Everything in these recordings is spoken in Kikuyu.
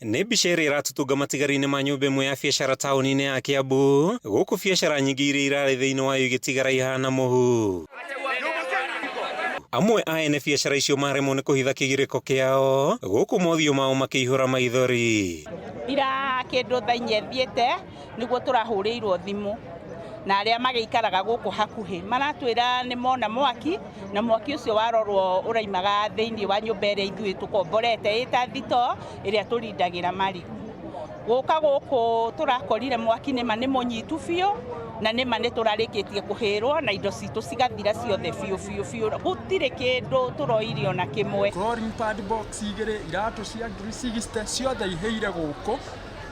Nĩ mbica ĩrĩa ĩratũtũnga matigari-inĩ ma nyũmba ĩmwe ya biacara taũni-inĩ ya Kiambu, gũkũ biacara nyingĩ iria irarĩ thĩinĩ wayo igĩtigara ihana mũhu. Amwe a ene biacara icio maremwo nĩ kũhitha kĩgirĩko kĩao, gũkũ mothiũ mao makĩihũra maithori. Ira kĩndũ thaa inya ĩthiĩte nĩguo tũrahũrĩirwo thimũ na arĩa magĩikaraga gũkũ hakuhĩ maratwĩra nĩ mona mwaki na mwaki ũcio warorwo ũraimaga thĩinĩ wa nyũmba ĩrĩa ithuĩ tũkomborete ĩta thitoo ĩrĩa tũrindagĩra marigũ. Gũka gũkũ tũrakorire mwaki nĩma nĩ mũnyitu biũ na nĩma nĩ tũrarĩkĩtie kũhĩrwo na indo citũ cigathira ciothe biũ biũ biũ, gũtirĩ kĩndũ tũroire ona kĩmwe. Chlorine pad box igĩrĩ, iratũ cia ngiri 60 ciothe ihĩire gũkũ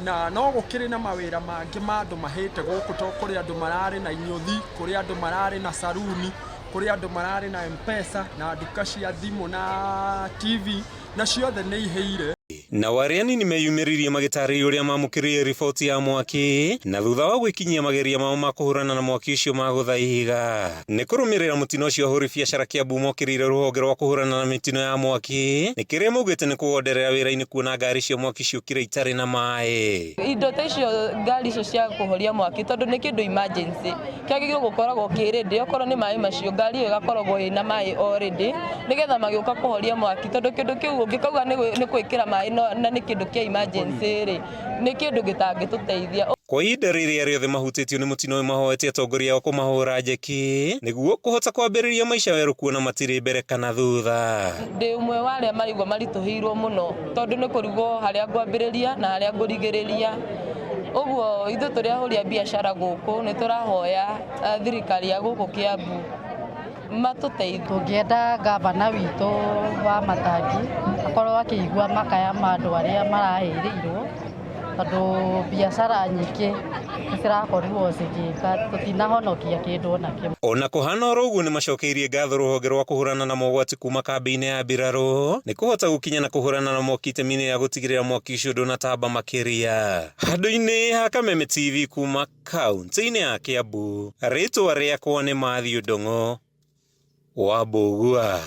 na no gũkĩrĩ na mawĩra mangĩ ma andũ mahĩte gũkũ to kũrĩ andũ mararĩ na inyũthi, kũrĩ andũ mararĩ na saruni, kũrĩ andũ mararĩ na M-Pesa na nduka cia thimũ na TV na ciothe nĩ ihĩire. Nao arĩa anini meyumĩririe magĩtarĩria ũrĩa mamũkĩrire riboti ya mwaki na thutha wa gwĩkinyia mageria mao ma kũhũrana na mwaki ũcio magũtha ihiga. Nĩ kũrũmĩrĩra mũtino ũcio ahũri biacara Kiambu mokĩrĩire rũhonge rwa kũhũrana na mĩtino ya mwaki nĩ kĩrĩa maugĩte nĩ kũgonderera wĩra-inĩ kuona ngari cia mwaki ciũkire itarĩ na maĩ. Indo ta icio ngari icio cia kũhoria mwaki tondũ nĩ kĩndũ emergency kĩagĩrĩirwo gũkoragwo kĩ ready okorwo nĩ maĩ macio ngari ĩyo ĩgakoragwo ĩna maĩ already nĩgetha magĩũka kũhoria mwaki tondũ kĩndũ kĩu ũngĩkauga nĩ gwĩkĩra maĩ na nĩ kĩndũ kĩa emergency rĩ nĩ kĩndũ gĩtangĩtũteithia. Kwa ihinda rĩrĩ arĩa othe mahutĩtio nĩ mũtino ũyũ mahoete atongoria ao kũmahũra njeki nĩguo kũhota kwambĩrĩria maica werũ kuona matirĩ mbere kana thutha. Ndĩ ũmwe wa arĩa maraigua maritũhĩirwo mũno tondũ nĩ kũrigwo harĩa ngwambĩrĩria na harĩa ngũrigĩrĩria. Ũguo ithuĩ tũrĩ ahũri a biacara gũkũ nĩ tũrahoya thirikari ya gũkũ Kiambu matũteithie. Tũngĩenda ngavana witũ wa Matangi akorwo akĩigua makaya ma andũ arĩa marahĩrĩirwo tondũ biacara nyingĩ nĩ cirakorirwo cigĩka tũtinahonokia kĩndũ ona kĩmwe. Ona kũhana oro ũguo nĩmacokeirie ngatho rũhonge rwa kũhũrana na mogwati kuma kambĩ-inĩ ya mbirarũ nĩ kũhota gũkinya na kũhũrana na mwaki itemi-inĩ rĩa gũtigĩrĩra mwaki ũcio ndũnatamba makĩria. Handũ-inĩ ha Kameme TV kuma kaunti-inĩ ya Kiambu, rĩtwa rĩakwa nĩ Mathew Ndung'u wa Mbũgua.